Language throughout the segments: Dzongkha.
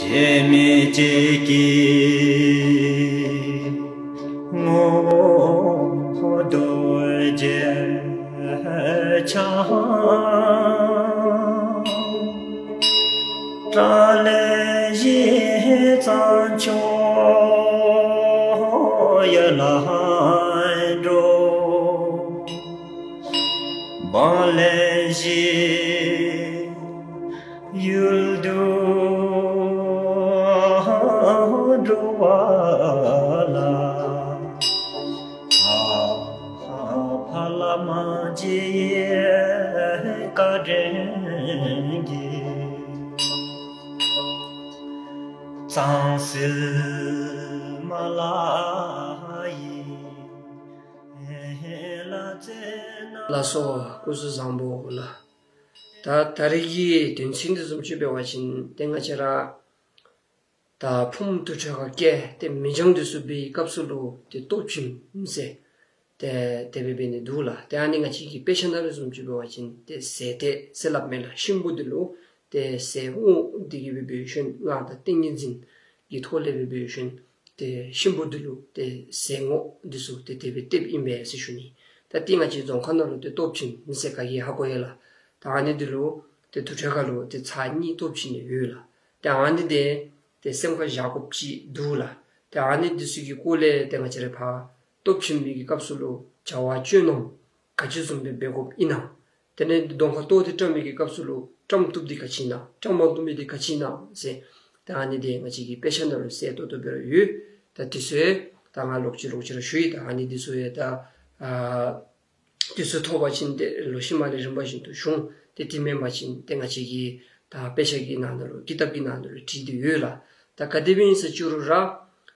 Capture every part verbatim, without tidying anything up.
དྲི་མེད་ཀྱི་ངོ་བོ་རྡོ་རྗེ་འཆང་། སྐྲ་ལེན་བཞི་གཙང་ཕྱོགས་ཡར་ལངས་འགྲོ། བང་ལེན་བཞི་ཡུལ་དུ་འགྲོ་བ་ལ། ཕ་ལ་མ་བརྗེད་བཀའ་དྲིན་གྱིས། གཙང་སིལ་མ་ལ་ཡི་ལ་ཙེ་ན། ལགས་སོ། སྐུ་གཟུགས་བཟང་པོ་ལགས། ད་ད་རེས་ཀྱི་དོན་ཚན་འདི་བཟུམ་ཅིག་འབད་བ་ཅིན་ཏེ་ང་བཅས་ར་ད་ཕུངམ་དུར་ཁྲོད་ཁར་བསྐྱལ་ཏེ་མེ་སྦྱང་འདི་ཚུ་འབད་བའི་སྐབས་སུ་ལུ་ཏེ་ལྟོ་བྱིནམ་ཟེར་ཏེ་དེ་སྦེ་འབད་ནི་འདུག་ལགས། ཏེ་ཨ་ནི་ང་བཅས་ཀྱི་དཔེ་ཆ་ནང་ལུ་བཟུམ་ཅིག་འབད་བ་ཅིན་ཏེ་ཟས་གཏད་ཟེར་སླབ་མས་ལགས། གཤིན་པོ་འདི་ལུ་ཏེ་ཟས་བསྔོ་སྟེ་གི་སྦེ་འབད་ཞིནམ་སྔགས་དང་ཏིང་ངེ་འཛིན་གྱི་ཐོག་ལས་སྦེ་འབད་ཞིནམ་ཏེ་གཤིན་པོ་འདི་ལུ་ཏེ་ཟས་བསྔོ་འདི་ཚུ་ཏེ་དེ་སྦེ་གཏདཔ་ཨིན་པས་ཟེར་ཞུ་ནི། ད་ཏེ་ང་བཅས་རྫོང་ཁ་ནང་ལུ་ཏེ་ལྟོ་བྱིནམ་ཟེར་ག་གིས་ཧ་གོ་ཡི་ལགས། ད་ཨ་ནི་འདི་ལུ་ཏེ་དུར་ཁྲོད་ཁ་ལུ་ཏེ་ཚར་གཉིས་ལྟོ་བྱིན་ནི་ཡོད་ལགས། ཏེ་ཨ་ནི་འདི་ཏེ་སེམས་ཁར་བཞག་དགོཔ་ཅིག་འདུག་ལགས། ཏེ་ཨ་ནི་འདི་ཚུ་གི་སྐོར་ལས་ཏེ་ང་བཅས་ར་ཕར་ལྟོ་བྱིན་པའི་གི་སྐབས་སུ་ལུ་བྱ་བ་སྤྱོད་ལམ་ག་ཅི་བཟུམ་སྦེ་འབད་དགོཔ་ཨིན་ན། དེ་ལས་གདོང་ཁར་ལྟོ་འདི་བཀྲམ་པའི་གི་སྐབས་སུ་ལུ་བཀྲམ་བཏུབ་འདི་ག་ཅི་ཨིན་ན། བཀྲམ་མ་བཏུབ་མི་འདི་ག་ཅི་ཨིན་ན་ཟེར། ད་ཨ་ནི་འདི་ང་བཅས་ཀྱི་དཔེ་ཆ་ནང་ལུ་གསལ་ཏོག་ཏོ་སྦེ་ར་ཡོད། ད་འདི་ཚུ་ད་ང་ལོག་ཅི་ལོག་ཅི་ར་ཞུ་ཡི། ད་ཨ་ནི་འདི་ཚུ་ཡང་ད་ཨ་འདི་ཚུ་ཐོབ་པ་ཅིན་ཏེ་ལོག་ཤུལ་མ་ལས་རིམ་པ་བཞིན་དུ་ཞུ་འོང་། ཏེ་དེ་མེན་པ་ཅིན་ཏེ་ང་བཅས་ཀྱི་ད་དཔེ་ཆ་གི་ནང་ན་ལུ་ཀི་ཏབ་ཀྱི་ནང་ན་ལུ་བྲིས་ཏེ་ཡོད་ལགས། ད་ག་དེ་སྦེ་ཨིན་ཟེར་ཅི་རུང་ར་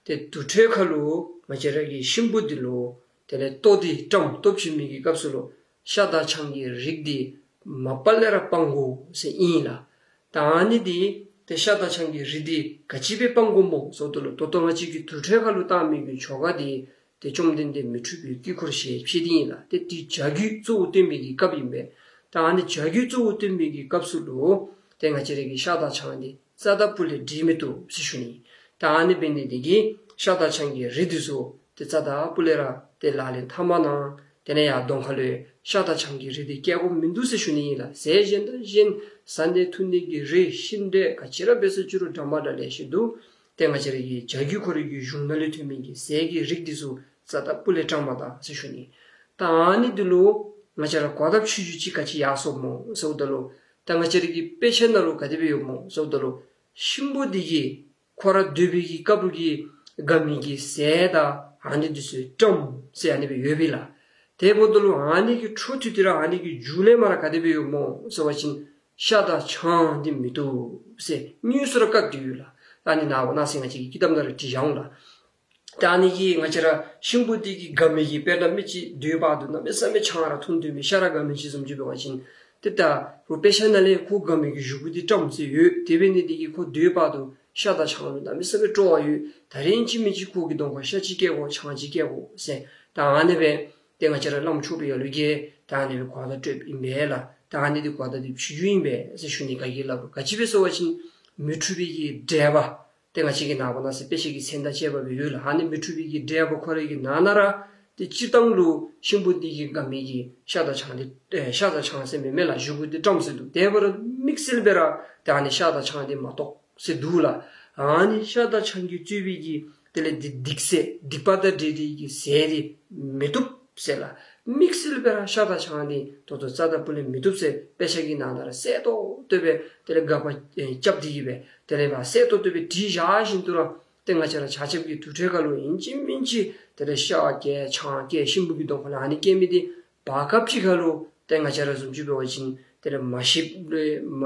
ཏེ་དུར་ཁྲོད་ཁ་ལུ་ང་བཅས་ར་གི་གཤིན་པོ་འདི་ལུ་དེ་ལས་ལྟོ་འདི་བཀྲམ་ལྟོ་བྱིན་མི་གི་སྐབས་སུ་ལུ་ཤ་དང་ཆང་གི་རིགས་འདི་མ་པ་ལས་ར་སྤང་དགོ་ཟེར་ཨིན་ལགས། ད་ཨ་ནི་འདི་ཏེ་ཤ་དང་ཆང་གི་རིགས་འདི་ག་ཅི་སྦེ་སྤང་དགོཔ་སྨོ་ཟེརཝ་ད་ལུ་ད་ལྟོ་ང་བཅས་ཀྱིས་དུར་ཁྲོད་ཁ་ལུ་བཏང་མི་གི་ཆོ་ག་འདི་ཏེ་བཅོམ་ལྡན་འདས་མི་འཁྲུགས་པའི་དཀྱིལ་འཁོར་ཞེས་ཕྱེ་སྟེ་ཨིན་ལགས། ཏེ་འདི་བྱ་རྒྱུད་གཙོ་བོ་སྟོན་པའི་གི་སྐབས་ཨིན་པས། ད་ཨ་ནི་བྱ་རྒྱུད་གཙོ་བོ་སྟོན་པའི་གི་སྐབས་སུ་ལུ་ཏེ་ང་བཅས་ར་གི་ཤ་དང་ཆང་འདི་རྩ་དང་སྤུ་ལས་སྒྲིག་མི་བཏུབ་ཟེར་ཞུ་ནི། ད་ཨ་ནི་འབད་ནི་འདི་གིས་ཤ་དང་ཆང་གི་རིགས་འདི་ཚུ་ཏེ་རྩ་དང་སྤུ་ལས་ར་ཏེ་ལག་ལེན་འཐབ་མ་གནང་། དེ་ལས་ཡར་གདོང་ཁ་ལུ་ཤ་དང་ཆང་གི་རིགས་འདི་བཀལ་དགོཔ་མིན་འདུག་ཟེར་ཞུ་ནི་ཨིན་ལགས། ཟས་གཞན་དང་གཞན་བཟའ་ནི་འཐུང་ནི་གི་རིགས་ཤིང་འབྲས་ག་ཅི་ར་འབད་ཟེར་ཅི་རུང་འདྲ་མ་འདྲཝ་ལེ་ཤ་འདུག། ཏེ་ང་བཅས་ར་གི་བྱ་རྒྱུད་ཁོ་རའི་གི་གཞུང་ནང་ལས་ཐོན་མི་གི་ཟས་ཀྱི་རིགས་འདི་ཚུ་རྩ་དང་སྤུ་ལས་བཀྲམ་མ་གཏང་ཟེར་ཞུ་ནི། ད་ཨ་ནི་འདི་ལུ་ང་བཅས་ར་གོ་བརྡ་ཆོས་བརྒྱུད་ཅིག་ག་ཅི་ཡར་སོངམ་སྨོ་ཟེརཝ་ད་ལུ་ད་ང་བཅས་ར་གི་དཔེ་ཆ་ནང་ལུ་ག་དེ་སྦེ་ཡོདཔ་སྨོ་ཟེརཝ་ད་ལུ་གཤིན་པོ་འདི་གིས་ཁོ་ར་སྡོད་པའི་གི་སྐབས་ལུ་གི་དགའ་མི་གི་ཟས་དང་ཨ་ནི་འདི་ཚུ་བཀྲམ་ཟེར་ཨ་ནི་སྦེ་ཡོདཔ་ཨིན་ལགས། དེ་འབདཝ་ད་ལུ་ཨ་ནི་གི་འཕྲོ་མཐུད་དེ་ར་ཨ་ནི་གི་མཇུག་ལས་མར་ར་ག་དེ་སྦེ་ཡོདཔ་སྨོ་ཟེར་བ་ཅིན་ཤ་དང་ཆང་འདི་མི་བཏུབ་ཟེར་དངོས་སུ་ར་བཀག་སྟེ་ཡོད་ལགས། ད་ཨ་ནི་ནངས་པ་གནངས་ཚེ་ང་བཅས་ཀྱི་ཀི་ཏབ་ནང་ར་བྲིས་བཞག་འོང་ལགས། ད་ཨ་ནི་གིས་ང་བཅས་ར་གཤིན་པོ་འདི་གིས་དགའ་མི་གི་དཔེར་ན་མི་ཅིག་སྡོད་བར་དུ་གནམ་མེད་ས་མེད་ཆང་ར་འཐུང་སྡོད་མི་ཤ་ར་དགའ་མི་ཅིག་བཟུམ་ཅིག་འབད་བ་ཅིན་ཏེ་ད་རུང་དཔེ་ཆ་ནང་ལས་ཁོ་དགའ་མི་གི་བཞེས་སྒོ་འདི་བཀྲམ་ཟེར་ཡོད། དེ་འབད་ནི་འདི་གིས་ཁོ་སྡོད་བར་དུ་ཤ་དང་ཆང་ལུ་གནམ་མེད་ས་མེད་སྤྲོ་བ་ཡོད། ད་རིས་ཨིན་ཅི་མིན་ཅི་ཁོ་གི་གདོང་ཁར་ཤ་ཅིག་བཀལ་དགོ་ཆང་ཅིག་བཀལ་དགོ་ཟེར། ད་ཨ་ནི་སྦེ་ཏེ་ང་བཅས་ར་བླམ་ཆོས་པའི་ཡ་ལུ་གིས་ད་ཨ་ནི་སྦེ་གོ་བརྡ་སྤྲོདཔ་ཨིན་པས་ལགས། ད་ཨ་ནི་འདི་གོ་བརྡ་འདི་ཆོས་བརྒྱུད་ཨིན་པས་ཟེར་ཞུ་ནི། ག་གིས་སླབ་རུང་ག་ཅི་སྦེ་ཟེར་བ་ཅིན་མི་འཁྲུགས་པའི་གི་འགྲེལ་པ་ཏེ་ང་བཅས་ཀྱི་ནངས་པ་གནངས་ཚེ་དཔེ་ཆ་གི་མཚན་དང་བཅས་པ་སྦེ་ཡོད་ལགས། ཨ་ནི་མི་འཁྲུགས་པའི་གི་འགྲེལ་པ་ཁོ་རའི་གི་ནང་ན་ར་ཏེ་སྤྱིར་བཏང་ལུ་གཤིན་པོ་འདི་གིས་དགའ་མི་གི་ཤ་དང་ཆང་འདི་ཨེ་ཤ་དང་ཆང་ཟེར་མི་མེན་ལགས། བཞེས་སྒོ་འདི་བཀྲམ་ཟེར་འདུག། དེ་འབད་རུང་དམིགས་བསལ་སྦེ་ར་ཏེ་ཨ་ནི་ཤ་དང་ཆང་འདི་མ་གཏོགས་ཟེར་འདུག་ལགས། ཨ་ནི་ཤ་དང་ཆང་གིས་གཙོས་པའི་གི་དེ་ལས་འདི་སྡིག་ཟས་སྡིག་པ་དང་འབྲེལ་ཏེ་གི་ཟས་འདི་མི་བཏུབ་ཟེར་ལགས། དམིགས་བསལ་སྦེ་ར་ཤ་དང་ཆང་འདི་ད་ལྟོ་རྩ་དང་སྤུ་ལས་མི་བཏུབ་ཟེར་དཔེ་ཆ་གི་ནང་ན་ར་གསལ་ཏོག་ཏོ་སྦེ་དེ་ལས་དགག་པ་ཨེ་རྐྱབ་སྟེ་གི་སྦེ་དེ་ལས་ཕར་གསལ་ཏོག་ཏོ་སྦེ་བྲིས་བཞག་བཞིན་དུ་ར་ཏེ་ང་བཅས་ར་ཆ་ཁྱབ་ཀྱིས་དུར་ཁྲོད་ཁ་ལུ་ཨིན་ཅི་མིན་ཅི་དེ་ལས་ཤ་བཀལ་ཆང་བཀལ་གཤིན་པོ་གི་གདོང་ཁ་ལུ་ཨ་ནི་བཀལ་མི་འདི་བར་སྐབས་ཅིག་ཁ་ལུ་ཏེ་ང་བཅས་ར་བཟུམ་ཅིག་འབད་བ་ཅིན་དེ་ལས་མ་ཤེསཔ་ལས་མ་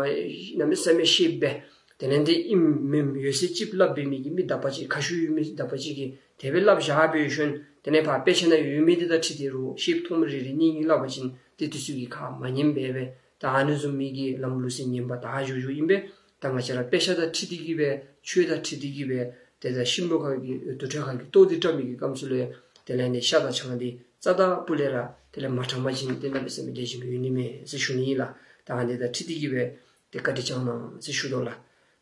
གནམ་མེད་ས་མེད་ཤེསཔ་སྦེ་དེ་ལས་འདི་ཨིནམ་མེནམ་ཡོད་ཚད་ཅིག་སླབ་འབད་མི་གི་མི་དག་པ་ཅིག་ཁ་ཤུགས་ཡོད་མི་དག་པ་ཅིག་གིས་དེ་སྦེ་སླབ་བཞག་འབད་ཞིནམ་དེ་ལས་ཕར་དཔེ་ཆ་ནང་ཡོད་མི་འདི་དང་འཁྲིལ་ཏེ་རུང་ཤེསཔ་མཐོ་དམན་རེ་རེ་གཉིས་གཉིས་སླབ་པ་ཅིན་ཏེ་འདི་ཚུ་གིས་ཁ་མ་ཉན་པས་སྦེ་ད་ཨ་ནི་བཟུམ་མའི་གི་ལམ་ལུགས་སྲོལ་ངན་པ་དར་བཞུགས་བཞུགསཔ་ཨིན་པས། ད་ང་བཅས་ར་དཔེ་ཆ་དང་འཁྲིལ་ཏེ་གི་སྦེ་ཆོས་དང་འཁྲིལ་ཏེ་གི་སྦེ་ཏེ་ད་གཤིན་པོ་ཁ་གི་དུར་ཁྲོད་ཁ་གི་ལྟོ་འདི་བཀྲམ་མི་གི་སྐབས་སུ་ལས་དེ་ལས་ནི་ཤ་དང་ཆང་འདི་རྩ་དང་སྤུ་ལས་ར་དེ་ལས་མ་བཀྲམ་པ་ཅིན་ཏེ་གནམ་མེད་ས་མེད་ལེགས་ཤོམ་ཡོད་ནི་མས་ཟེར་ཞུ་ནི་ཨིན་ལགས། ད་ཨ་ནི་དང་འཁྲིལ་ཏེ་གི་སྦེ་ཏེ་བཀའ་དྲིན་བསྐྱང་གནང་ཟེར་ཞུ་དོ་ལགས།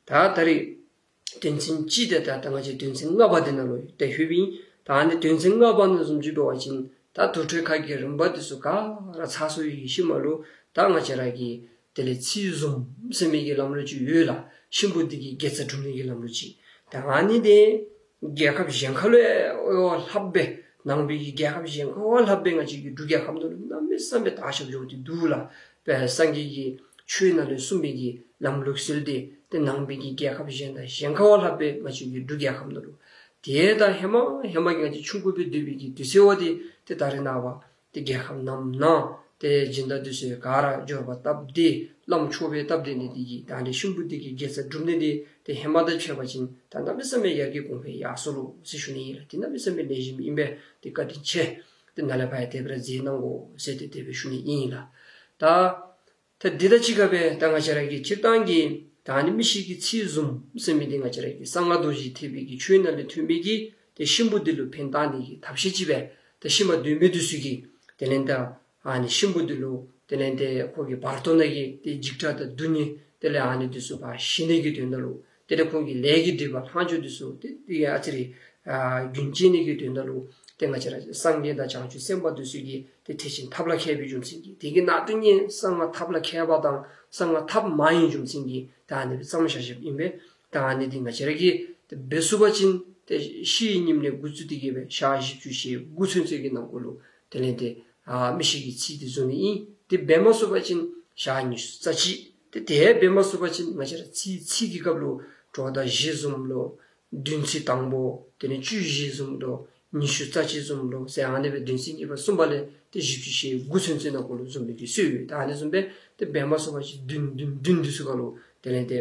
ད་ད་རིས་ དོན་ཚན་གཅིག་དེ་ད་ད་ང་བཅས་དོན་ཚན་ལྔ་པ་དེ་ནང་ལུ་ཏེ་ལྷོདཔ་ཨིན། ད་ཨ་ནི་དོན་ཚན་ལྔ་པ་ནང་བཟུམ་ཅིག་འབད་བ་ཅིན་ད་དུར་ཁྲོད་ཁ་གི་རིམ་པ་དེ་ཚུ་ག་ར་ཚར་སོང་བའི་ཤུལ་མ་ལུ་ད་ང་བཅས་ར་གི་དེ་ལས་ཚིག་བཟུང་ཟེར་མི་གི་ལམ་ལུགས་ཅིག་ཡོད་ལགས། གཤིན་པོ་འདི་གི་དགེ་རྩ་སྒྲུབ་ནི་གི་ལམ་ལུགས་ཅིག། ད་ཨ་ནི་དེ་རྒྱལ་ཁབ་གཞན་ཁ་ལུ་ཡང་ལྷགཔ་སྦེ་ནང་པའི་གི་རྒྱལ་ཁབ་གཞན་ཁ་ལུ་ལྷགཔ་སྦེ་ང་བཅས་ཀྱི་འབྲུག་རྒྱལ་ཁབ་ནང་ལུ་གནམ་མེད་ས་མེད་དར་ཁྱབ་འགྱོ་སྟེ་འདུག་ལགས། དཔལ་སངས་རྒྱས་ཀྱི་ཆོས་ནང་ལས་གསུངས་པའི་གི་ལམ་ལུགས་ཟེར་དེ་ཏེ་ནང་པའི་གི་རྒྱལ་ཁབ་གཞན་དང་གཞན་ཁ་ལུ་ལྷགཔ་སྦེ་ང་བཅས་ཀྱི་འབྲུག་རྒྱལ་ཁབ་ནང་ལུ། དེ་ད་ཧེ་མ་ཧེ་མ་གི་ང་བཅས་ཆུང་ཀུ་སྦེ་སྡོད་པའི་གི་དུས་ཚོད་བ་དེ་ཏེ་ད་རེས་ནངས་པ་ཏེ་རྒྱལ་ཁབ་རྣམས་ནང་ཏེ་སྦྱིན་བདག་དེ་ཚུ་ག་ར་འབྱོར་པ་བཏབ་སྟེ་བླམ་ཆོསཔ་སྦེ་བཏབ་སྟེ་ནི་དེ་གིས་ད་ཨ་ནི་གཤིན་པོ་འདི་གི་དགེ་རྩ་སྒྲུབ་ནི་དེ་ཏེ་ཧེ་མ་དང་ཕྱད་པ་ཅིན་ད་གནམ་མེད་ས་མེད་ཡར་རྒྱས་གོང་འཕེལ་ཡར་སོང་ལོ་ཟེར་ཞུ་ནི་ཨིན་ལགས། ཏེ་གནམ་མེད་ས་མེད་ལེགས་ཤོམ་ཨིན་པས། ཏེ་བཀའ་དྲིན་ཆེ། ཏེ་ནཱ་ལས་ཕར་ཡང་དེ་སྦེ་ར་མཛད་གནང་དགོ་ཟེར་ཏེ་དེ་སྦེ་ཞུ་ནི་ཨིན་ལགས། ད་ད་འདི་དང་གཅིག་ཁར་སྦེ་ད་ང་བཅས་ར་གི་སྤྱིར་བཏང་གི་ད་ཨ་ནི་མི་ཤི་གི་ཚིག་བཟུང་ཟེར་མི་འདི་ང་བཅས་ར་གི་གསང་སྔགས་རྡོ་རྗེ་ཐེག་པའི་གི་ཆོས་ནང་ལས་ཐོན་པའི་གི་ཏེ་གཤིན་པོ་འདི་ལུ་ཕན་བཏགས་ནི་གི་ཐབས་ཤེས་ཅིག་སྦེ་ཏེ་གཤིན་པ་གདོན་མི་འདི་ཚུ་གིས་དེ་ལས་ད་ཨ་ནི་གཤིན་པོ་འདི་ལུ་དེ་ལས་ཏེ་ཁོ་གི་བར་དོ་ནང་གི་ཏེ་འཇིགས་སྐྲག་དང་སྡུག་བསྔལ་དེ་ལས་ཨ་ནི་འདི་ཚུ་ཕར་ཞི་ནི་གི་དོན་དག་ལུ་དེ་ལས་ཁོང་གི་ལས་ཀྱི་སྒྲིབ་པ་ལྷག་འཕྲོ་འདི་ཚུ་ཏེ་ཏེ་ཨ་ཙི་རེ་ཨ་རྒྱུན་བཅད་ནི་གི་དོན་དག་ལུ་ཏེ་ང་བཅས་ར་སངས་རྒྱས་དང་བྱང་ཆུབ་སེམས་དཔའ་འདི་ཚུ་གིས་ཏེ་ཐེག་ཆེན་ཐབས་ལ་མཁས་པའི་རྒྱུ་མཚན་གྱིས་དེ་གི་ནང་དོན་ནི་གསང་སྔགས་ཐབས་ལ་མཁས་པ་དང་གསང་སྔགས་ཐབས་མ་ཡིན་རྒྱུ་མཚན་གྱིས་ད་ཨ་ནི་སྦེ་བརྩམས་བཞག་བཞགཔ་ཨིན་པས། ད་ཨ་ནི་འདི་ང་བཅས་ར་གིས་ཏེ་འབད་ཚུགས་པ་ཅིན་ཏེ་ཤི་བའི་ཉིནམ་ལས་འགོ་བཙུགས་ཏེ་གི་སྦེ་ཞག་བཞི་བཅུ་ཞེ་དགུ་ཚུན་ཚོད་ཀྱི་ནང་འཁོད་ལུ་དེ་ལས་ཏེ་ཨ་མི་ཤི་གི་ཚིག་འདི་བཟུང་ནི་ཨིན། དེ་འབད་མ་ཚུགས་པ་ཅིན་ཞག་ཉི་ཤུ་རྩ་གཅིག། ཏེ་དེ་འབད་མ་ཚུགས་པ་ཅིན་ང་བཅས་ར་ཚིག་ཚིག་གི་སྐབས་ལུ་གྲོ་དང་བཞི་བཟུམ་ལོ། བདུན་ཚིག་དང་པོ་དེ་ལས་བཅུ་བཞི་བཟུམ་ལོ། ཉི་ཤུ་རྩ་གཅིག་བཟུམ་ལོ་ཟེར་ཨ་ནི་སྦེ་བདུན་ཚིག་གཉིས་པ་གསུམ་པ་ལས་ཏེ་བཞི་བཅུ་ཞེ་དགུ་ཚུན་ཚོད་ནང་འཁོད་ལུ་བཟུང་ནི་གི་སྲོལ་ཡོད། ད་ཨ་ནི་བཟུམ་སྦེ་ཏེ་འབད་མ་ཚུགས་པ་ཅིན་བདུན་བདུན་བདུན་འདི་ཚུ་ཁར་ལུ་དེ་ལས་ཏེ་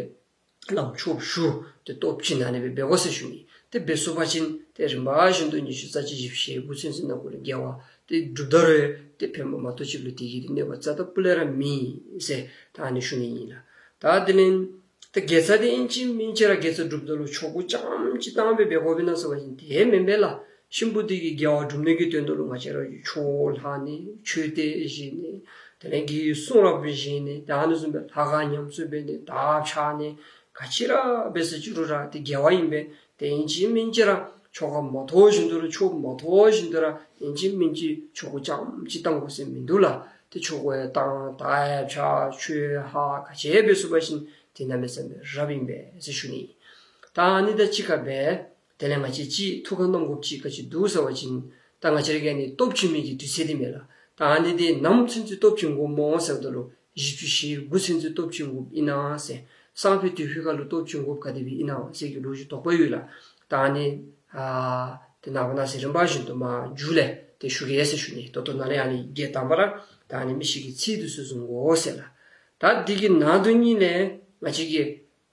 བླམ་ཆོསཔ་ཞུ་སྟེ་སྟོབས་བྱིན་ཨ་ནི་སྦེ་འབད་དགོ་ཟེར་ཞུ་ནི། ཏེ་འབད་ཚུགས་པ་ཅིན་ཏེ་རིམ་པ་བཞིན་དུ་ཉི་ཤུ་རྩ་གཅིག་བཞི་བཅུ་ཞེ་དགུ་ཚུན་ཚོད་ནང་འཁོད་ལུ་དགེ་བ་ཏེ་སྒྲུབ་ད་རུང་ཏེ་ཕན་པ་མ་གཏོགས་ཅིག་ལུ་དེ་གིས་ཏེ་གནོད་པ་རྩ་དང་སྤུ་ལས་ར་མེད་ཟེར་ད་ཨ་ནི་ཞུ་ནི་ཨིན་ལགས། ད་དེ་ལས་ཏེ་དགེ་རྩ་འདི་ཨིན་ཅི་མིན་ཅི་ར་དགེ་རྩ་སྒྲུབ་ད་ལུ་ཆོ་ག་རྐྱངམ་ཅིག་བཏང་སྦེ་འབད་དགོ་པས་ན་ཟེར་བ་ཅིན་དེ་མེན་པས་ལགས། གཤིན་པོ་འདི་གི་དགེ་བ་སྒྲུབ་ནི་གི་དོན་དག་ལུ་ང་བཅས་ར་གིས་ཆོས་ལྷག་ནི་མཆོད་རྟེན་བཞེངས་ནི་དེ་ལས་དགེ་བའི་གསུང་རབ་བཞེངས་ནི་ད་ཨ་ནི་བཟུམ་སྦེ་ལྷ་ཁང་ཉམས་གསོ་འབད་ནི་དར་འཕྱར་ནི་ག་ཅི་ར་འབད་ཟེར་ཅི་རུང་ར་ཏེ་དགེ་བ་ཨིན་པས། ཏེ་ཨིན་ཅི་མིན་ཅི་ར་ཆོ་ག་མ་ཐོབ་བཞིན་དུ་ར་ཆོསཔ་མ་ཐོབ་བཞིན་དུ་ར་ཨིན་ཅི་མིན་ཅི་ཆོ་ག་རྐྱངམ་ཅིག་བཏང་དགོ་ཟེར་མིན་འདུག་ལགས། ཏེ་ཆོ་ག་ཡང་བཏང་དར་ཡང་འཕྱར་ཆོས་ལྷག་ག་ཅི་འབད་ཚུགས་པ་ཅིན་དེ་གནམ་མེད་ས་མེད་རབ་ཨིན་པས་ཟེར་ཞུ་ནི། ད་ཨ་ནི་དང་གཅིག་ཁར་སྦེ་དེ་ལས་ང་བཅས་ཅིག་ཐུགས་ཁར་བསྣམ་དགོཔ་ཅིག་ག་ཅི་འདུག་ཟེར་བ་ཅིན་ད་ང་བཅས་ར་གི་ཨ་ནི་སྟོབས་བྱིན་མི་གི་དུས་ཚོད་འདི་མས་ལགས། ད་ཨ་ནི་འདི་ནམ་ཚུན་ཚོད་སྟོབས་བྱིན་དགོཔ་སྨོ་ཟེརཝ་ད་ལུ་བཞི་བཅུ་ཞེ་དགུ་ཚུན་ཚོད་སྟོབས་བྱིན་དགོཔ་ཨིན་ན་ཟེར། སང་ཕོད་དུས་ཕུད་ཁར་ལུ་སྟོབས་བྱིན་དགོཔ་ག་དེ་སྦེ་ཨིན་ན་ཟེར་གྱི་ལོ་རྒྱུས་དོགས་པ་ཡོད་ལགས། ད་ཨ་ནི་ཨ་ཏེ་ནངས་པ་གནངས་ཚེ་རིམ་པ་བཞིན་དུ་མར་མཇུག་ལས་ཏེ་ཞུ་གེ་ཟེར་ཞུ་ནི། ད་ལྟོ་ནཱ་ལས་ཨ་ནི་གི་དང་པ་ར་ད་ཨ་ནི་མི་ཤི་གི་ཚིག་འདི་ཚུ་བཟུང་དགོ་ཟེར་ལགས། ད་འདི་གི་ནང་དོན་ཉིད་ལས་ང་བཅས་ཀྱིས་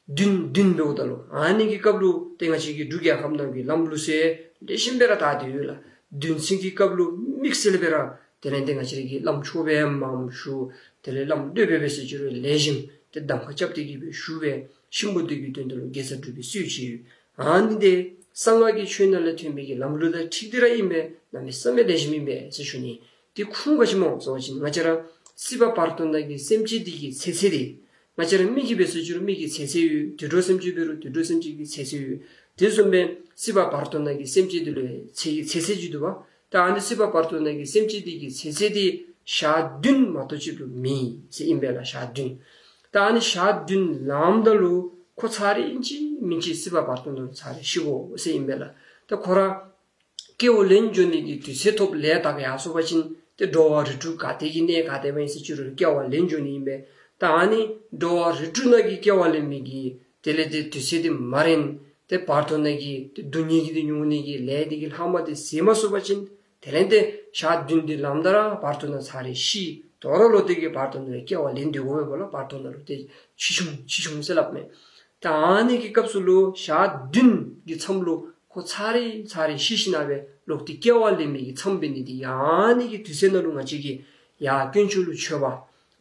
བདུན་བདུན་འབདཝ་ད་ལུ་ཨ་ནི་གི་སྐབས་ལུ་ཏེ་ང་བཅས་ཀྱི་འབྲུག་རྒྱལ་ཁབ་ནང་གི་ལམ་ལུགས་ཟེར་ལེགས་ཤོམ་སྦེ་ར་དར་ཏེ་ཡོད་ལགས། བདུན་ཚིགས་ཀྱི་སྐབས་ལུ་དམིགས་བསལ་སྦེ་ར་དེ་ལས་ཏེ་ང་བཅས་ར་གི་བླམ་ཆོསཔ་སྦེ་མངམ་ཞུ། དེ་ལས་བླམ་སློབ་དཔོན་སྦེ་ཟེར་ཅི་རུང་ལེགས་ཤོམ་ཏེ་གདམ་ཁ་རྐྱབ་སྟེ་གི་སྦེ་ཞུ་སྦེ་གཤིན་པོ་འདི་གི་དོན་དག་ལུ་དགེ་རྩ་སྒྲུབ་པའི་སྲོལ་ཅིག་ཡོད། ཨ་ནི་འདི་གསང་སྔགས་ཀྱི་ཆོས་ནང་ལས་ཐོན་པའི་གི་ལམ་ལུགས་དང་འཁྲིལ་ཏེ་ར་ཨིན་པས། གནམ་མེད་ས་མེད་ལེགས་ཤོམ་ཨིན་པས་ཟེར་ཞུ་ནི། དེ་ཁུངས་ག་ཅི་སྨོ་ཟེར་བ་ཅིན་ང་བཅས་ར་སྲིད་པ་བར་དོ་ནང་གི་སེམས་ཅན་འདི་གི་ཚེ་ཚད་འདི་ང་བཅས་ར་མི་གི་འབད་ཟེར་ཅི་རུང་མི་གི་ཚེ་ཚད་ཡོད། དུད་འགྲོ་སེམས་ཅན་འབད་རུང་དུད་འགྲོ་སེམས་ཅན་གྱི་ཚེ་ཚད་ཡོད། དེ་བཟུམ་སྦེ་སྲིད་པ་བར་དོ་ནང་གི་སེམས་ཅན་འདི་ལུ་ཚེ་ཚེ་ཚད་ཅིག་འདུག་པ། ད་ཨ་ནི་སྲིད་པ་བར་དོ་ནང་གི་སེམས་ཅན་འདི་གི་ཚེ་ཚད་འདི་ཞག་བདུན་མ་གཏོགས་ཅིག་ལུ་མེད་ཟེར་ཨིན་པས་ལགས། ཞག་བདུན། ད་ཨ་ནི་ཞག་བདུན་ལངམ་ད་ལུ་ཁོ་ཚར་རེ་ཨིན་ཅི་མིན་ཅི་སྲིད་པ་བར་དོ་ནང་ལུ་ཚར་རེ་ཤི་དགོ་ཟེར་ཨིན་པས་ལགས། ད་ཁོ་ར་སྐྱེ་བ་ལེན་འགྱོ་ནི་གི་དུས་ཚོད་ཐོབ་ལས་དག་ཡར་སོང་པ་ཅིན་ཏེ་འགྲོ་བ་རིགས་དྲུག་ག་ཏེ་གི་གནས་ག་ཏེ་འབད་ཨིན་ཟེར་ཅི་རུང་སྐྱེ་བ་ལེན་འགྱོ་ནི་ཨིན་པས། ད་ཨ་ནི་འགྲོ་བ་རིགས་དྲུག་ནང་གི་སྐྱེ་བ་ལེན་མི་གི་དེ་ལས་ཏེ་དུས་ཚོད་འདི་མ་རན། ཏེ་བར་དོ་ནང་གི་ཏེ་སྡུག་བསྔལ་གྱི་འདི་མྱོང་ནི་གི་ལས་འདི་གི་ལྷག་མ་འདི་ཟད་མ་སོང་པ་ཅིན་དེ་ལས་ཏེ་ཞག་བདུན་འདི་ལངམ་ད་ར་བར་དོ་ནང་ཚར་རེ་ཤི། དོ་རུང་ལོག་སྟེ་གི་བར་དོ་ནང་སྐྱེ་བ་ལེན་སྡོད་དགོ་པས་ལགས། བར་དོ་ནང་ལུ་ཏེ་ཤི་འོང་ཤི་འོང་ཟེར་སླབ་མས། ད་ཨ་ནི་གི་སྐབས་སུ་ལུ་ཞག་བདུན་གྱི་མཚམས་ལུ་ཁོ་ཚར་རེ་ཚར་རེ་ཤི་ཞིནམ་སྦེ་ལོག་སྟེ་སྐྱེ་བ་ལེན་མི་གི་མཚམས་འབད་ནི་འདི་ཨ་ནི་གི་དུས་ཚོད་ནང་ལུ་ང་བཅས་ཀྱིས་ཡར་དཀོན་མཆོག་ལུ་མཆོད་པ་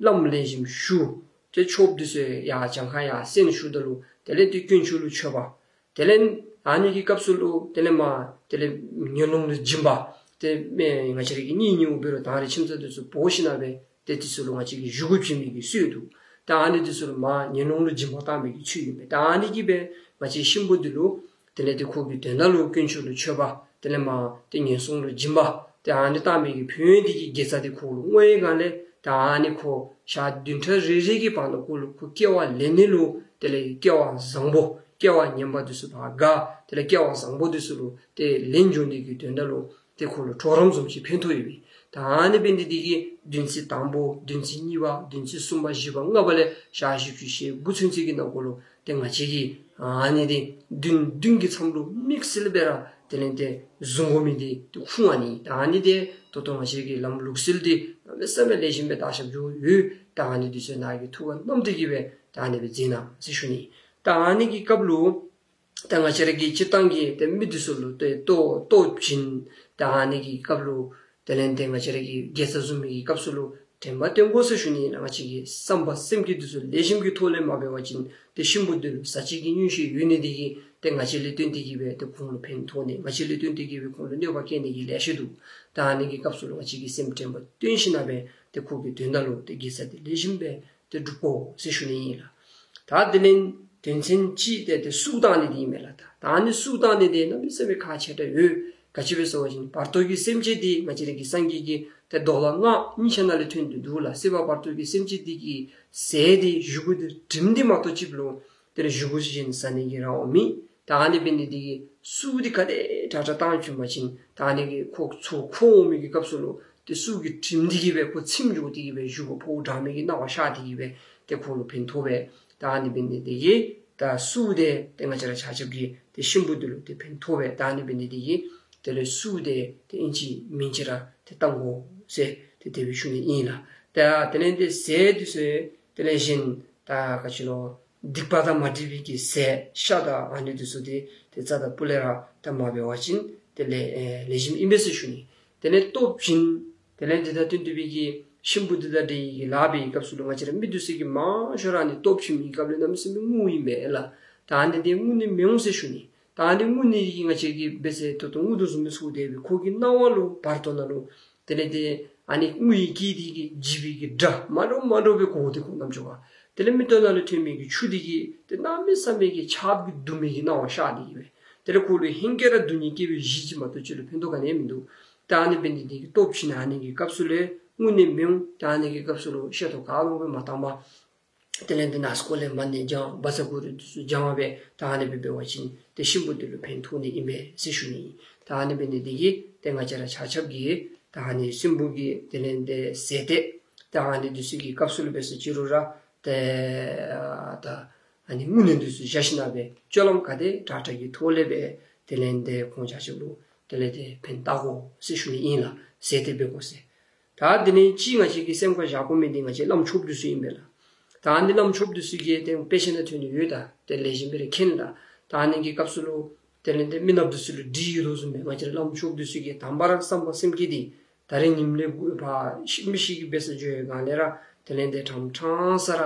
བླམ་ལེགས་ཤོམ་ཞུ། ཏེ་ཆོསཔ་འདི་ཚུ་ཡར་གྱངས་ཁ་ཡར་སེང་ཞུཝ་ད་ལུ་དེ་ལས་ཏེ་དཀོན་མཆོག་ལུ་མཆོད་པ། དེ་ལས་ཨ་ནི་གི་སྐབས་སུ་ལུ་དེ་ལས་མར་དེ་ལས་ངན་སློང་ལུ་སྦྱིན་པ། ཏེ་མི་ང་བཅས་ར་གི་གཉེན་ཉེཝ་འབད་རུང་ད་རེས་ཁྱིམ་ཚང་འདི་ཚུ་འབོ་ཞིནམ་སྦེ་ཏེ་འདི་ཚུ་ལུ་ང་བཅས་ཀྱིས་བཞེས་སྒོ་བྱིན་མི་གི་སྲོལ་འདུག། ད་ཨ་ནི་འདི་ཚུ་ལུ་མར་ངན་སློང་ལུ་སྦྱིན་པ་བཏང་མི་གི་ཚུལ་ཨིན་པས། ད་ཨ་ནི་གིས་སྦེ་ ང་བཅས་གཤིན་པོ་འདི་ལུ་དེ་ལས་ཏེ་ཁོ་གི་དོན་དག་ལུ་དཀོན་མཆོག་ལུ་མཆོད་པ་དེ་ལས་མར་ཏེ་ངན་སོང་ལུ་སྦྱིན་པ་ཏེ་ཨ་ནི་བཏང་མི་གི་ཕན་ཡོན་འདི་གི་དགེ་རྩ་འདི་ཁོ་ལུ་བསྔོ་བའི་སྒང་ལས་ཏེ་ཨ་ནི་ཁོ་ཞག་བདུན་ཕྲག་རེ་རེ་གི་བར་ན་ཁོ་ལུ་ཁོ་སྐྱེ་བ་ལེན་ནི་ལུ་དེ་ལས་སྐྱེ་བ་བཟང་པོ་སྐྱེ་བ་ངན་པ་འདི་ཚུ་ཕར་དགག་དེ་ལས་སྐྱེ་བ་བཟང་པོ་འདི་ཚུ་ལུ་ཏེ་ལེན་འགྱོ་ནི་གི་དོན་དག་ལུ་ཏེ་ཁོ་ལུ་གྲོགས་རམ་བཟུམ་ཅིག་ཕན་ཐོགས་ཡོད་པས། ད་ཨ་ནི་འབད་ནི་འདི་གིས་བདུན་ཚིགས་དང་པོ་བདུན་ཚིགས་གཉིས་པ་བདུན་ཚིགས་གསུམ་པ་བཞི་པ་ལྔ་པ་ལས་ཞག་བཞི་བཅུ་ཞེ་དགུ་ཚུན་ཚོད་ཀྱི་ནང་འཁོད་ལུ་ཏེ་ང་བཅས་ཀྱིས་ཨ་ནི་འདི་བདུན་བདུན་གྱི་མཚམས་ལུ་དམིགས་བསལ་སྦེ་ར་དེ་ལས་ཏེ་བཟུང་དགོ་མི་འདི་ཏེ་ཁུངས་ཨ་ནི། ད་ཨ་ནི་འདི་ད་ལྟོ་ང་བཅས་ཀྱི་ལམ་ལུགས་སྲོལ་འདི་གནམ་མེད་ས་མེད་ལེགས་ཤོམ་སྦེ་དར་ཁྱབ་འགྱོ་ཡོད། ད་ཨ་ནི་འདི་ཚུ་ནཱ་གིས་ཐུགས་ཁར་བསྣམས་ཏེ་གི་སྦེ་ད་ཨ་ནི་སྦེ་མཛད་གནང་ཟེར་ཞུ་ནི། ད་ཨ་ནི་གི་སྐབས་ལུ་ད་ང་བཅས་ར་གི་སྤྱིར་བཏང་གི་ཏེ་མི་འདི་ཚུ་ལུ་ཏེ་ལྟོ་ལྟོ་བྱིན་ད་ཨ་ནི་གི་སྐབས་ལུ་དེ་ལས་ཏེ་ང་བཅས་ར་གི་དགེ་རྩ་བཟུང་མི་གི་སྐབས་སུ་ལུ་དྲན་པ་བསྟེན་དགོ་ཟེར་ཞུ་ནི་ཨིན་ལགས། ང་བཅས་ཀྱི་བསམ་པ་སེམས་བསྐྱེད་འདི་ཚུ་ལེགས་ཤོམ་གྱི་ཐོག་ལས་མ་འབད་བ་ཅིན་ཏེ་གཤིན་པོ་འདི་ལུ་ཟག་བཅས་ཀྱི་མངོན་ཤེས་ཡོད་ནི་འདི་གིས་ཏེ་ང་བཅས་ལུ་བརྟེན་ཏེ་གི་སྦེ་ཏེ་ཁོང་ལུ་ཕན་ཐོགས་ནི་ང་བཅས་ལུ་བརྟེན་ཏེ་གི་སྦེ་ཁོང་ལུ་གནོད་པ་བཀལ་ནི་གི་ལེ་ཤ་འདུག། ད་ཨ་ནི་གི་སྐབས་སུ་ལུ་ང་བཅས་ཀྱིས་སེམས་དྲན་པ་བསྟེན་ཞིནམ་ལས་ཏེ་ཁོ་གི་དོན་དག་ལུ་ཏེ་དགེ་རྩ་འདི་ལེགས་ཤོམ་སྦེ་ཏེ་སྒྲུབ་དགོ་ཟེར་ཞུ་ནི་ཨིན་ལགས། ད་དེ་ལས་དོན་ཚན་གཅིག་དེ་ཏེ་གསུར་བཏང་ནི་འདི་ཨིན་མས་ལགས། ད་ད་ཨ་ནི་གསུར་བཏང་ནི་འདི་གནམ་མེད་ས་མེད་ཁག་ཆེ་དྲགས་ཡོད། ག་ཅི་སྦེ་ཟེར་བ་ཅིན་བར་དོ་གི་སེམས་ཅན་འདི་ང་བཅས་ར་གི་སངས་རྒྱས་ཀྱི་ཏེ་མདོ་ལྷ་སྔགས་གཉིས་ཆ་ནང་ལས་ཐོན་ཏེ་འདུག་ལགས། སྲིད་པ་བར་དོ་གི་སེམས་ཅན་འདི་གི་ཟས་འདི་བཞེས་སྒོ་འདི་དྲིམ་འདི་མ་གཏོགས་ཅིག་ལུ་དེ་ལས་བཞེས་སྒོ་གཞན་ཟ་ནི་གི་རང་དབང་མེད། ད་ཨ་ནི་འབད་ནི་འདི་གིས་གསུར་འདི་ག་དེ་དྲག་དྲག་བཏང་བྱིན་པ་ཅིན་ད་ཨ་ནི་གིས་ཁོ་ཚུར་འཁོར་འོང་མི་གི་སྐབས་སུ་ལུ་ཏེ་གསུར་གྱི་དྲིམ་འདི་གིས་སྦེ་ཁོ་ཚིམ་འགྱོ་སྟེ་གི་སྦེ་བཞེས་སྒོ་ཕོཝ་དྲག་མི་གི་སྣང་བ་ཤར་ཏེ་གི་སྦེ་ཏེ་ཁོ་ལུ་ཕན་ཐོགས་པས། ད་ཨ་ནི་འབད་ནི་འདི་གིས་ད་གསུར་འདི་ཏེ་ང་བཅས་ར་ཆ་ཁྱབ་ཀྱིས་ཏེ་གཤིན་པོ་འདི་ལུ་ཏེ་ཕན་ཐོགས་པས། ད་ཨ་ནི་འབད་ནི་འདི་གིས་དེ་ལས་གསུར་འདི་ཏེ་ཨིན་ཅི་མིན་ཅི་ར་ཏེ་བཏང་དགོ་ཟེར་ཏེ་དེ་སྦེ་ཞུ་ནི་ཨིན་ལགས། ད་དེ་ལས་ཏེ་ཟས་འདི་ཚུ་དེ་ལས་གཞན་ད་ག་ཅི་ལོ་སྡིག་པ་དང་མ་འདྲེས་པའི་གི་ཟས་ཤ་དང་ཨ་ནི་འདི་ཚུ་འདི་ཏེ་རྩ་དང་སྤུ་ལས་ར་ད་མ་འབད་བ་ཅིན་དེ་ལས་ཨེ་ལེགས་ཤོམ་ཨིན་པས་ཟེར་ཞུ་ནི། དེ་ལས་ལྟོ་བྱིན་དེ་ལས་འདི་དང་བསྟུན་ཏེ་སྦེ་གི་གཤིན་པོ་འདི་དང་འདི་གི་ལཱ་འབད་བའི་སྐབས་སུ་ལུ་ང་བཅས་ར་མི་འདི་ཚུ་གིས་མང་ཤོས་ར་ཨ་ནི་ལྟོ་བྱིན་མི་གི་སྐབས་ལུ་གནམ་མེད་ས་མེད་ངུ་ཨིན་པས་ལགས། ད་ཨ་ནི་འདི་ངུ་ནི་མི་འོང་ཟེར་ཞུ་ནི། ད་ཨ་ནི་ངུ་ནི་འདི་གིས་ང་བཅས་ཀྱིས་འབད་ཟེར་ད་ལྟོ་ངུ་དོ་བཟུམ་མི་ཚུ་དེ་སྦེ་ཁོ་གི་སྣང་བ་ལུ་བར་དོ་ནང་ལུ་དེ་ལས་ཏེ་ཨ་ནི་ངུ་ཡི་སྐད་འདི་གིས་བརྗིད་པའི་གི་སྒྲ་མ་འདྲཝ་མ་འདྲཝ་སྦེ་གོ་སྟེ་ཁོ་རྣམ་ཅོ་ག། དེ་ལས་མིག་ཏོ་ནང་ལས་ཐོན་མི་གི་ཆུ་འདི་གིས་ཏེ་གནམ་མེད་ས་མེད་ཀྱི་ཆརཔ་གིས་བརྡུང་མི་གི་སྣང་བ་ཤར་ཏེ་གི་སྦེ་དེ་ལས་ཁོ་ལུ་ཧེང་སྐལ་ར་སྡུག་བསྔལ་སྐྱེ་བའི་གཞི་ཅིག་མ་གཏོགས་ཅིག་ལུ་ཕན་ཐོགས་ག་ནི་ཡང་མིན་འདུག། ད་ཨ་ནི་འབད་ནི་འདི་གིས་ལྟོ་བྱིན་ཨ་ནི་གི་སྐབས་སུ་ལུ་ངུ་ནི་མི་འོང་། ད་ཨ་ནི་གི་སྐབས་སུ་ལུ་ཤ་དང་ག་ལུ་སྦེ་མ་བཏང་པར་དེ་ལས་ཏེ་ནས་སྐོར་ལས་མ་ཎི་བགྱང་བཛྲ་གུ་རུ་འདི་ཚུ་བགྱང་བ་སྦེ་ད་ཨ་ནི་སྦེ་འབད་བ་ཅིན་ཏེ་གཤིན་པོ་འདི་ལུ་ཕན་ཐོགས་ནི་ཨིན་པས་ཟེར་ཞུ་ནི། ད་ཨ་ནི་འབད་ནི་འདི་གིས་ཏེ་ང་བཅས་ར་ཆ་ཁྱབ་ཀྱིས་ད་ཨ་ནི་གཤིན་པོ་གི་དེ་ལས་ཏེ་ཟས་ཏེ་ད་ཨ་ནི་འདི་ཚུ་གི་སྐབས་སུ་ལུ་འབད་ཟེར་ཅི་རུང་ར་ཏེ་ད་ཨ་ནི་ངུ་ནི་འདི་ཚུ་བཞག་ཞིནམ་ལས་སྤྱོད་ལམ་ག་དེ་དྲག་དྲག་གི་ཐོག་ལས་སྦེ་དེ་ལས་ཏེ་ཁོང་ཆ་ཁྱབ་ལུ་དེ་ལས་ཏེ་ཕན་བཏགས་དགོ་ཟེར་ཞུ་ནི་ཨིན་ལགས། ཟས་ཏེ་འབད་དགོ་ཟེར། ད་དེ་ལས་ཅིག་ང་བཅས་ཀྱིས་སེམས་ཁར་བཞག་དགོ་མི་འདི་ང་བཅས་བླམ་ཆོསཔ་འདི་ཚུ་ཨིན་པས་ལགས། ད་ཨ་ནི་བླམ་ཆོསཔ་འདི་ཚུ་གིས་ཏེ་དཔེ་ཆ་ནང་ཐོན་ནི་ཡོད། ད་ཏེ་ལེགས་ཤོམ་སྦེ་ར་མཁྱེན་ལགས། ད་ཨ་ནི་གི་སྐབས་སུ་ལུ་དེ་ལས་ཏེ་མི་ནགཔ་འདི་ཚུ་ལུ་འདྲི་ཡོད་དོ་བཟུམ་སྦེ་ང་བཅས་བླམ་ཆོསཔ་འདི་ཚུ་གིས་དང་པ་ར་བསམ་པ་སེམས་བསྐྱེད་འདི་ད་རེས་ཉིནམ་ལས་འགོ་ཕར་ཤི་མི་ཤི་གི་འབད་ས་འགྱོ་བའི་སྒང་ལས་ར་དེ་ལས་ཏེ་ཕྲང་ཕྲང་ས་ར་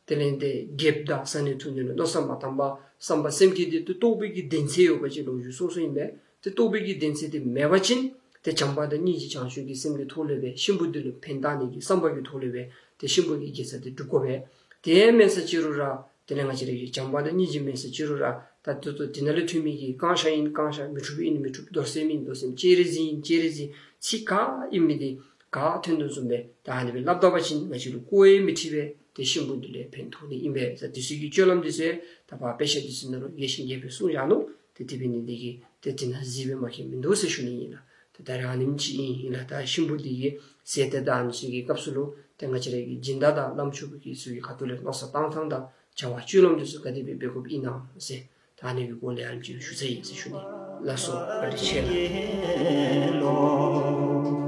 དེ་ལས་ཏེ་རྒྱབ་དང་བཟའ་ནི་འཐུང་ནི་ལུ་མནོ་བསམ་མ་བཏང་པར་བསམ་པ་སེམས་བསྐྱེད་འདི་ཏེ་རྟོགས་པའི་གི་གདེང་ཚད་ཡོད་པ་ཅིན་ལོ་རྒྱུས་སོ་སོ་ཨིན་པས། ཏེ་རྟོགས་པའི་གི་གདེང་ཚད་འདི་མེད་པ་ཅིན་ཏེ་བྱམས་པ་དང་སྙིང་རྗེ་བྱང་ཆུབ་ཀྱི་སེམས་ཀྱི་ཐོག་ལས་སྦེ་གཤིན་པོ་འདི་ལུ་ཕན་བཏགས་ནི་གི་བསམ་པ་གི་ཐོག་ལས་སྦེ་ཏེ་གཤིན་པོ་གི་དགེ་རྩ་འདི་སྒྲུབ་དགོ་པས། དེ་མེན་ས་ཅི་རུང་ར་དེ་ལས་ང་བཅས་ར་གི་བྱམས་པ་དང་སྙིང་རྗེ་མེན་ས་ཅི་རུང་ར་ད་ལྟོ་ལྟོ་དེ་ནང་ལས་ཐོན་མི་གི་གང་ཤ་ཨིན་གང་ཤ་མི་འཁྲུགས་ཨིན་མི་འཁྲུགས་རྡོར་སེམས་ཨིན་རྡོར་སེམས་སྤྱན་རས་གཟིགས་ཨིན་སྤྱན་རས་གཟིགས་ཚིག་ག་ཨིན་མི་འདི་ག་ཐོན་དོ་བཟུམ་སྦེ་ད་ཨ་ནི་སྦེ་སླབ་ད་པ་ཅིན་ང་བཅས་ལུ་དཀོར་ཡང་མི་འཁྲི་བས། ཏེ་གཤིན་པོ་འདི་ལུ་ཕན་ཐོགས་ནི་ཨིན་པས། ད་འདི་ཚུ་གི་སྤྱོད་ལམ་འདི་ཚུ་ད་ཕར་དཔེ་ཆ་འདི་ཚུ་ནང་ལུ་རྒྱས་ཤིང་རྒྱས་པར་གསུངས་བཞག་ནུག། ཏེ་དེ་འབད་ནི་འདི་གིས་ཏེ་དེ་ནང་གཟིགས་སྦེ་མ་མཁྱེན་མིན་འདུག་ཟེར་ཞུ་ནི་ཨིན་ལགས། ཏེ་ད་རེས་ཨ་ནེམ་ཅིག་ཨིན་ལགས། ད་གཤིན་པོ་འདི་གི་ཟས་ཏེ་ད་ཨ་ནི་ཚུ་གི་སྐབས་སུ་ལུ་ཏེ་ང་བཅས་ར་གི་སྦྱིན་བདག་དང་བླམ་ཆོསཔ་ཀྱི་ཚུ་གི་ཁ་ཐུག་ལས་མནོ་བསམ་བཏང་ཐངས་དང་བྱ་བ་སྤྱོད་ལམ་འདི་ཚུ་ག་དེ་སྦེ་འབད་དགོཔ་ཨིན་ན་ཟེར་ད་ཨ་ནི་གི་སྐོར་ལས་ཨ་ནེམ་ཅིག་ཞུ་ཚར་ཡི་ཟེར་ཞུ་ནི། ལགས་སོ། བཀའ་དྲིན་ཆེ་ལགས།